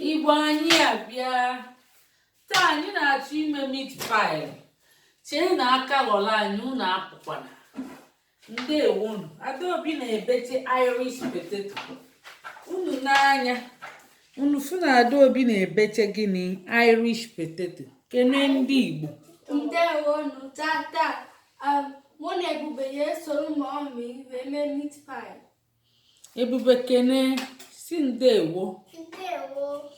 Igbo anyị abịa. Taa anyị na-achọ ime meat pie. Chee na aka ghọrọ anyị, unu apụkwana. Ndewonu. Adaobi na-ebeche Irish potato. Unu n'anya, unu fụ na Adaobi na-ebeche gịnị? Irish potato. Kene ndị Igbo. Ndewonu. Tata, mụ na Ebube ya esoro mummy wee mee meat pie. Ebube kene, sị ndewo. Ndewo.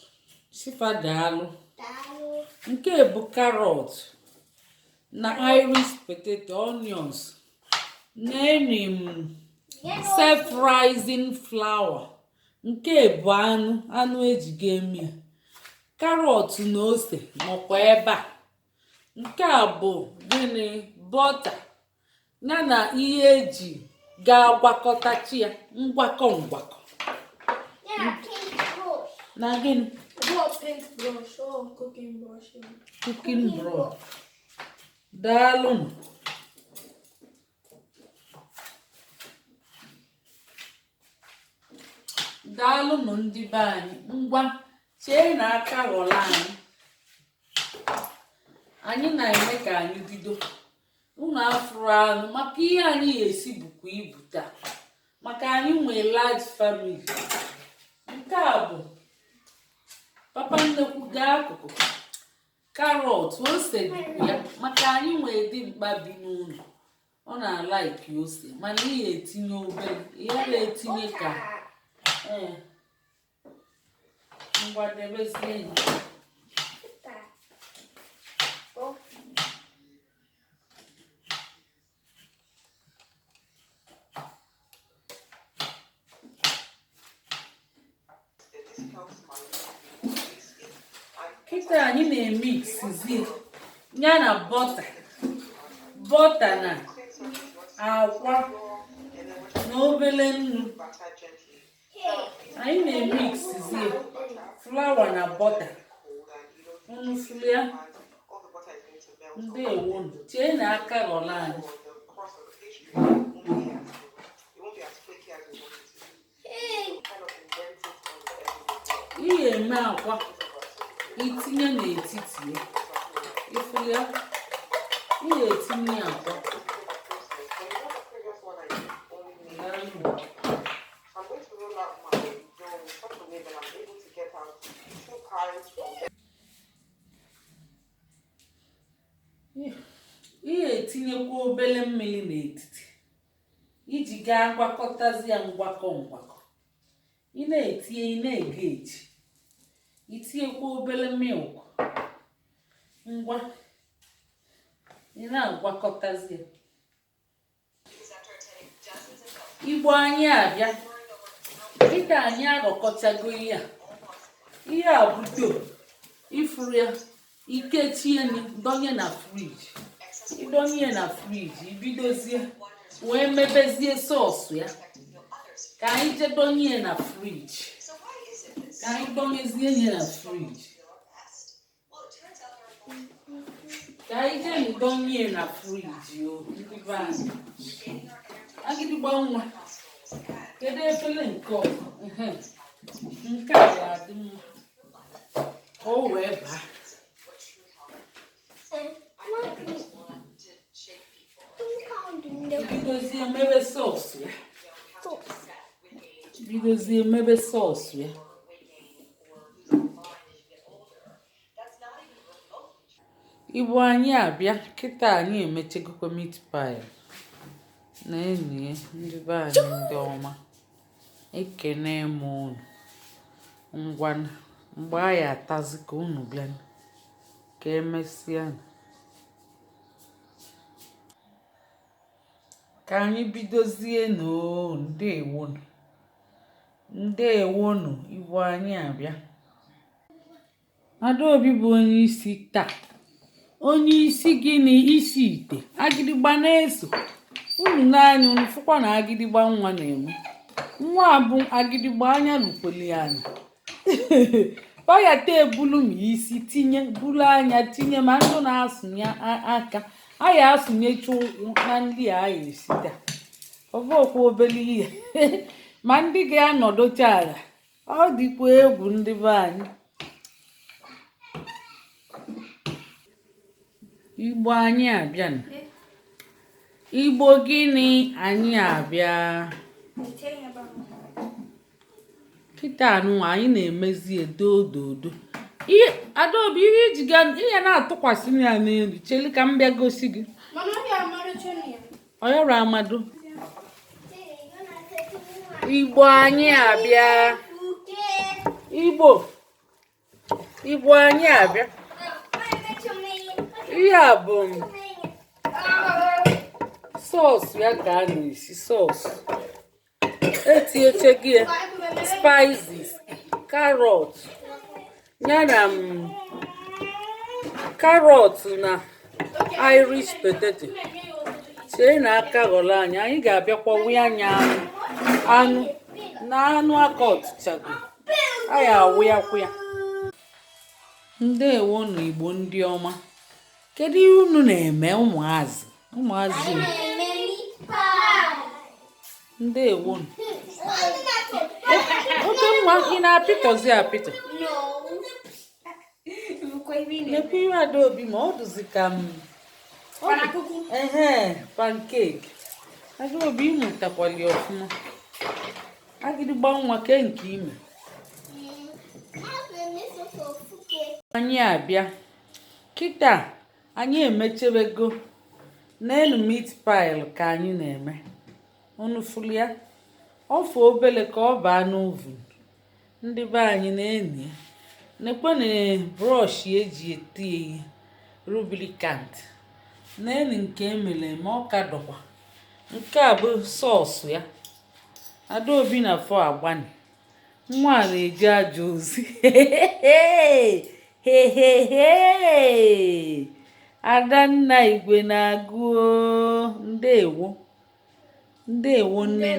Sị fa daalụ. Daalụ. Nke bụ carrot na Irish potato, onions, na-eni m self-rising flour. Nke bụ anụ, anụ eji ga-eme ya. Carrot na ose nọkwa ebe a. Nke a bụ gịnị? Butter ya na ihe eji ga-agwakọtachi ya, ngwakọ ngwakọ. Na gịnị? Cooking brush. Daalụnụ. Daalụnụ ndị be anyị. Ngwa, chee na aka ghọrọ anyị. Anyị na-eme ka anyị bido. Unu afụrụ anụ maka ihe anyị ga-esi bụkwa ibu taa, maka anyị nwee large family. Nke a bụ papa nnekwu gaa akụkụ. Carrot, ose dịkwa ya, maka anyị nwee dimkpa bi n'ụlọ, ọ na-alike ose, mana ị ga-etinye obere, ị gaghị etinye ka ee. Ngwa, debezie ya. Kịta anyị na-emixizi ya na butter, butter na akwa na obele nnu. Anyị na-emixizi flour na butter. Unu fụlụ ya? Ndewonu. Chee na aka ghọrọ anyị. Ị ga-eme akwa, itinye n'etiti ya. Ị fụlụ ya? Ị ga-etinye akwa. Ị ga-etinyekwa obele mmiri n'etiti iji gaa gwakọtazi ya ngwakọ ngwakọ. Ị na-etinye, ị na-ege eji itinyekwa obele milk. Ngwa, ị na-agwakọtazi ya. Igbo anyị abịa. Dịka anyị arọkọchago ihe a, ihe a bụ dough. Ifuru ya, ikechie ya, dọnye na fridge. Ịdọnye na fridge, ibidozie wee mebezie sauce ya. Ka anyị jee dọnye na fridge, ka anyị dọnyezie ya na fridge, ka anyị jee dọnye na fridge. O ndị be anyị, agịdịgba nwa, kedu efere nke ọzọ? Nke a ga-adị mma ka o wee baa. Bidozie mebe sauce ya, bidozie mebe sauce ya. Igbo anyị abịa. Kịta anyị emechegokwa meat pie na enyi ndị be anyị ndị ọma. Ekene m unu. Ngwa, mgbe anyị atazi ka unu bịa. Ka emesịa, ka anyị bidozie. Noo, ndewonu, ndewonu. Igbo anyị abịa. Adaobi bụ onye isi taa. Onye isi gịnị? Isi ite agịdịgba na-eso unu n'anya. Unu fụkwa na agịdịgba nwa na-eme nwa bụ agịdịgba anya lukweli anya ọyata ebulu ma isi tinye bulu anya tinye ma ndụ na-asụnye aka a ya asụnyecha ụkwụ na nri a ya esi taa. Ọ bụkwa obere ihe ma ndị ga-anọdụcha ala. Ọ dịkwa egwu, ndị be anyị. Igbo, anyị abịa. Igbo, gịnị, anyị abịa. Kịta anụnwa anyị na-emezi edo ododo ihe. Adaobi, ihe iji ga ihe na-atụkwasị ya n'elu. Cheli ka m bịa gosi gị. Ọyọrọ amado. Igbo, anyị abịa. Igbo, Igbo, anyị abịa. Ihe a bụ sauce ya ka a na-esi sauce. Etinyechego ya spices, carrot ya na carrot na Irish potato. Chee na aka ghọrọ anyị. Anyị ga-abịakwa wee anya anụ, anụ na anụ aka ọtụchago. Anyị awụ ya kwụ ya. Ndewo nụ, Igbo ndị ọma. Kedu ihe unu na-eme, ụmụazị, ụmụazị? Ndewo nụ. Oke nwa, ị na-apịtọzi apịtọ. Lekwa ihe Adaobi, ma ọ dụzi ka m ehe pancake. Adaobi, ịmụtakwali ọfụma. Agịdịgba nwa ke nke ime. Anyị abịa kịta, anyị emechebego n'elu meat pie ka anyị na-eme. Unu fụrụ ya, ọ fụ obele ka ọ baa n'oven. Ndị be anyị na-eni nekwe na brush eji eti ihe lubricant n'elu nke emere eme. Ọ ka dọkwa. Nke a bụ sauce ya. Adaobi na fọ agbani nwa a na-eji ajọ ozi. Hehehe, Adanna, igwe na-agụ. Ndewo, ndewo nne,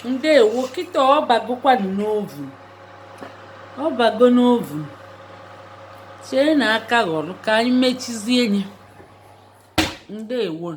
ndewo. Kịta ọ bagokwanụ n'oven, ọ bago n'oven. Chee na aka ghọrọ ka anyị mechizie ya. Ndewo.